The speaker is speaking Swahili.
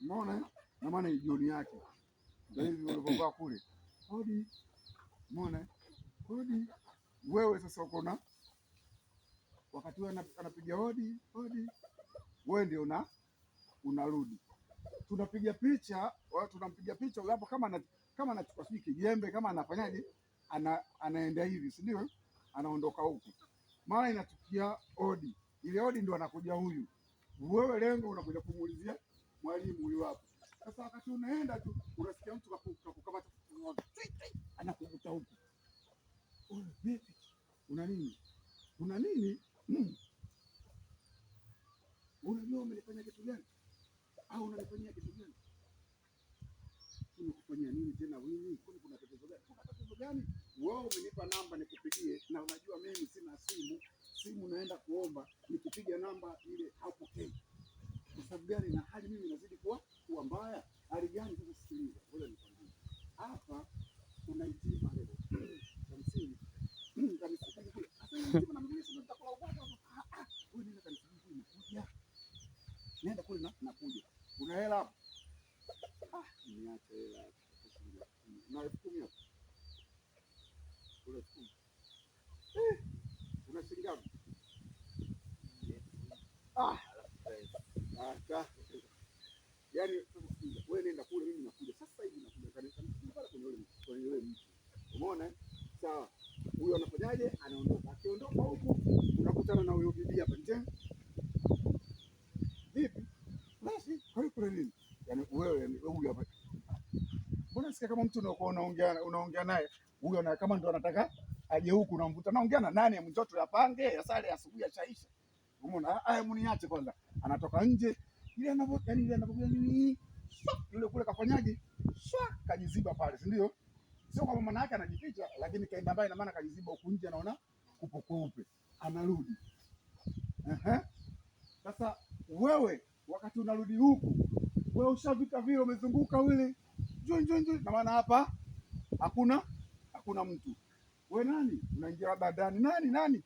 Umeona? Na maana jioni yake ndio hivi ulivyovaa kule. Hodi. Umeona? Hodi. Wewe sasa uko na wakati wewe anapiga hodi, hodi. Wewe ndio unarudi. Tunapiga picha, tunampiga picha hapo kama anachukua sijui kijembe kama anafanyaje, anaenda hivi, si ndio? Anaondoka huku. Mara inatukia hodi. Ile hodi ndio anakuja huyu. Wewe lengo unakuja kumuulizia mwalimu huyu hapo. Sasa wakati unaenda tu unasikia mtu kakukamata, anakuvuta huku. Vipi? Una nini? Una nini? Unajua umenifanya kitu gani? Au unanifanyia kitu gani? Nimekufanyia nini tena wewe? Kwani kuna tatizo gani? Kuna tatizo gani? Wewe umenipa namba nikupigie, na unajua mimi sina simu. Simu naenda kuomba, nikipiga namba ile haupokei. Kwa sababu gani? Na hali mimi inazidi kuwa mbaya. Hali gani sasa? Sikiliza, ngoja nikwambie. Hapa kuna hitima leo. Cha msingi. Kanisubiri kule. Sasa hitima na mimi sasa nitakula ubwabwa. Ah ah, wewe nenda kanisubiri kule nakuja. Nenda kule na nakuja. Una hela hapo? Ah, niache hela hapo. Una 10,000 hapo? Una 10,000? Una shilingi ngapi? Ah, ah, yaani sasa sikiliza, wewe nenda kule, mimi nakuja sasa hivi, nakuja kanisa pale kwenye yule mtu. Umeona? Sawa. Huyo anafanyaje? Anaondoka. Akiondoka huku unakutana na huyo bibi hapa nje. Vipi? Basi, kwa hiyo kuna nini? Yaani wewe huyu hapa. Mbona sikia kama mtu unakuwa unaongea naye, huyo na kama ndo anataka aje huku unamvuta. Naongea na nani? Mtoto yapange, ya sale asubuhi ashaisha. Umeona? Ah, mniache kwanza. Anatoka nje. Ile anapo yani ile anapokuja nini? Yule kule kafanyaje? Swa kajiziba pale, si ndio? Sio kwamba maana yake anajificha, lakini kaenda mbali na maana kajiziba huku nje anaona kupo kweupe. Anarudi. Ehe. Sasa wewe wakati unarudi huku, wewe ushafika vile umezunguka ule. Njoo njoo njoo. Na maana hapa hakuna mtu. Wewe nani? Unaingia labda ndani. Nani nani?